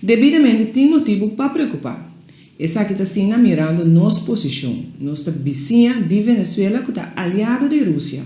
Debidamente tin motibu pa preokupá. Esaki ta asina mirando nos posishon. Nos ta bisiña di Venezuela ku ta aliado di Rusia.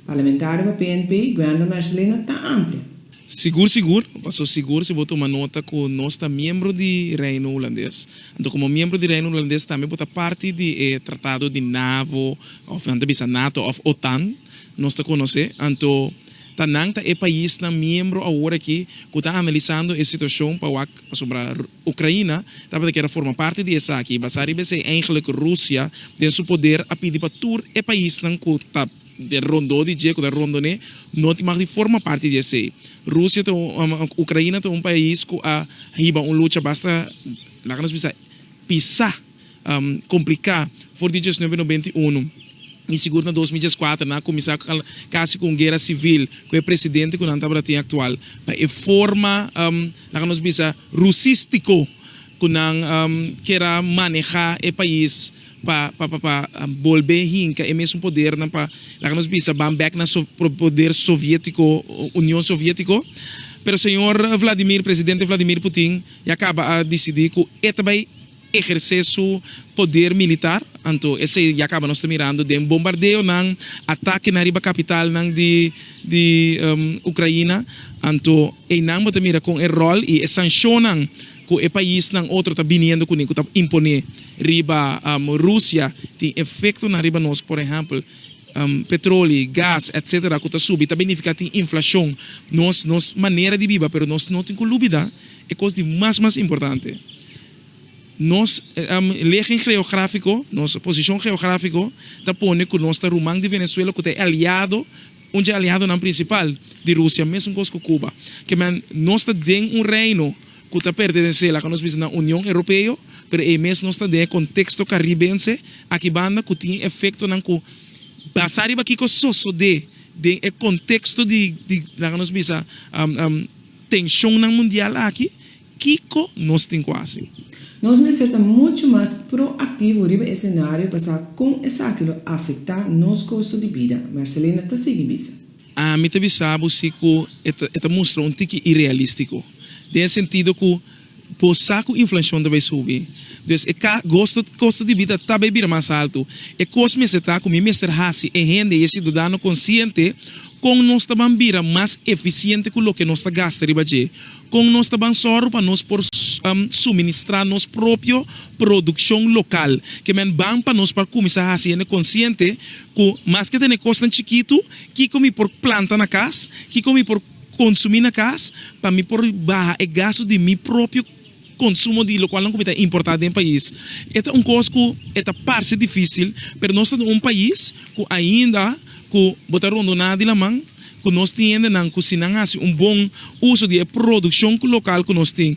Parlamentario pa PNP, Gwendal Mercelina ta amplia. Sigur sigur, paso sigur si bo tuma nota ku nos ta miembro di Reino Hulandes. Anto komo miembro di Reino Hulandes tambe bo ta parti di e tratado di NAVO òf nan ta bisa NATO òf OTAN nos ta konosé. Anto ta nan ta e paisnan miembro awor aki ku ta analisando e situashon pa wak pasobra Ukraina tabata kier a forma parti di esaki. Basá riba esei eigenlijk Rusia den su poder a pidi pa tur e paisnan ku ta Den rondó di dje ku ta rondon'é no tin mag di forma parti di esei. Rusia ta un, Ukraina ta un pais ku a hiba un lucha basta, laga nos bisa, pisá, kompliká for di diesnuebe 91 i sigur na 2014 nan a kuminsá kasi ku un guera sivil ku e presidente ku nan tabata tin aktual pa e forma, laga nos bisa, rusístiko ku nan kier a manehá e pais. Pa pa pa pa bolbe hinka e mesun podernan pa laga nos bisa ban bek na poder sovietiko, Union Sovietiko. Pero señor Vladimir, presidente Vladimir Putin ya kaba a disidi ku e ta bai ehersé su poder militar, anto esei ya kaba nos ta mirando den bombardeonan, atakenan riba kapitalnan di di Ukraina, anto einan bo ta mira kon e ròl i e sanshonnan ku e paisnan otro ta biniendo kuné ku ta imponé riba Rusia tin efektonan riba nos, por ehèmpel petroli, gas etsetera ku ta subi ta binifiká tin inflashon nos nos manera di biba pero nos no tin ku lubida e kos di mas mas importante nos legen geográfiko nos posishon geográfiko ta pone ku nos ta ruman di Venezuela ku ta e aliado. Un dje aliadonan prinsipal di Rusia, mesun kos ku Cuba. Ke men, nos ta den un reino ku ta pertenesé, laga nos bisa, na Union Europeo, pero ei mes nos ta den e konteksto karibense aki banda ku tin efektonan ku basá riba kiko sosodé den e konteksto di, di, laga nos bisa, tenshonnan mundial aki. Kiko nos tin ku hasi? Nos mester ta muchu mas proaktivo riba e senario pa sa kon esaki lo afektá nos kosto di bida, Mercelina ta sigui bisa. Ami ta bisa bo si ku e ta e ta mustra un tiki irealístiko, den e sentido ku bo sa ku inflashon ta bai subi, dus e ka gosto kosto di bida ta bai bira mas haltu. E kos mester ta ku mi mester hasi e hende i e siudadano konsiente kon nos ta ban bira mas efisiente ku loke nos ta gasta riba dje. Kon nos ta ban sòru pa nos por suministrá nos propio produkshon lokal? Ke men ban pa nos por kuminsá hasi hende konsiente ku maske tene kosnan chikitu, kiko mi por planta na kas, kiko mi por konsumí na kas pa mi por baha e gastu di mi propio konsumo di lokualnan ku mi ta importá den pais. E ta un kos ku e ta parse difísil, pero nos ta den un pais ku ainda ku bo ta rondoná di laman, ku nos tin hendenan ku si nan hasi un bon uso di e produkshon ku lokal ku nos tin,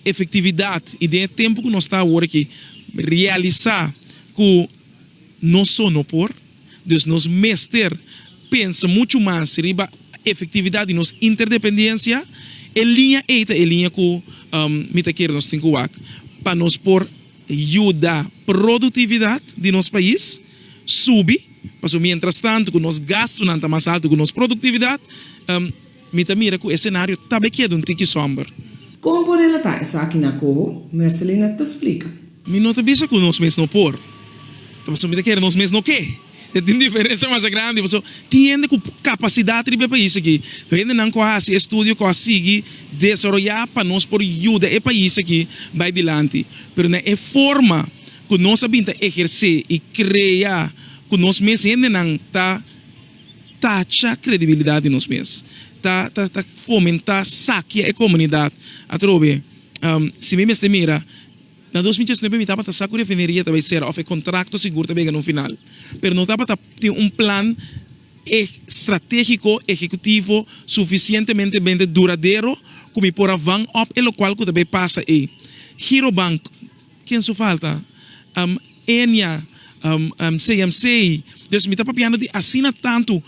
efektividat i den e tempu ku nos ta awor aki realisá ku nos so no por, dus nos mester pensa muchu mas riba efektividat di nos interdependensia, e liña ei ta e liña ku mi ta kere nos tin ku wak pa nos por yuda produktividat di nos pais subi. Pasobra mientras tanto ku nos gastunan ta mas altu ku nos produktividat, mi ta mira ku e senario ta bai keda un tiki somber. Kon por relatá esaki na Coho? Mercelina ta splika. Mi no ta bisa ku nos mes no por, ta pasobra mi ta kere nos mes no ke. E tin diferensia masha grandi pasobra tin hende ku kapasidat riba e pais aki, hendenan ku a hasi estudio, ku a sigui desaroyá pa nos por yuda e pais aki bai dilanti. Pero na e forma ku nos a bin ta ehersé i krea ku nos mes hendenan ta tacha kredibilidat di nos mes, ta ta ta fomentá sakia e komunidat atrobe. Si mi mester mira, na 2019 mi tabata sa ku refineria ta bai sera òf e kontrakto sigur ta bega na un final, pero no tabata tin un plan stratégiko, ehekutivo sufisientemente bente duradero ku mi por a van òp e lokual ku ta bai pasa ei. Girobank. Ken su falta? Enia, CMC. Dus mi ta papiando di asina tantu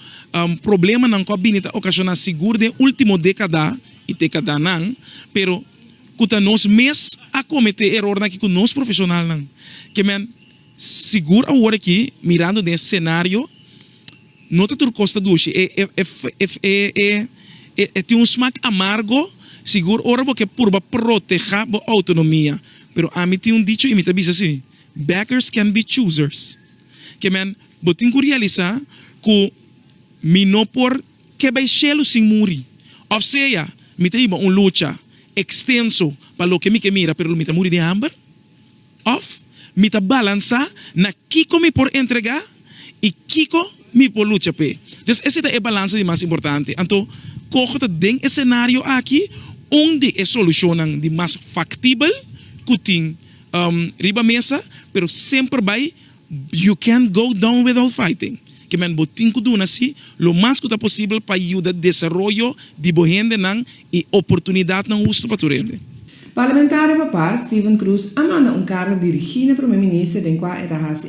problemanan ku a bini ta okashoná sigur den último dékada i dékadanan, pero ku ta nos mes a kometé erornan aki ku nos profeshonalnan. Ke men sigur awor aki mirando den e senario No ta tur kos ta dushi. E tin un smak amargo. Sigur ora bo ke purba protehá bo outonomia. Pero ami tin un dicho i mi ta bisa si, beggars can be choosers. Ke men, bo tin ku realisá ku mi no por ke bai shelu sin muri. Òf sea, mi ta hiba un lucha ekstenso pa loke mi ke mira pero lo mi ta muri di hamber. Òf mi ta balansá na kiko mi por entregá i kiko mi por lucha p'e. Dus esei ta e balansa di mas importante. Anto, koho ta den e senario aki un di e solushonnan di mas faktibel ku tin riba mesa, pero semper bai you can't go down without fighting. Ke men bo tin ku duna si lo mas ku ta posibel pa yuda desaroyo di bo hendenan i oportunidatnan hustu pa tur hende. Parlamentario pa par, Steven Croes, a manda un karta dirigí na Promé Minister den kua e ta hasi.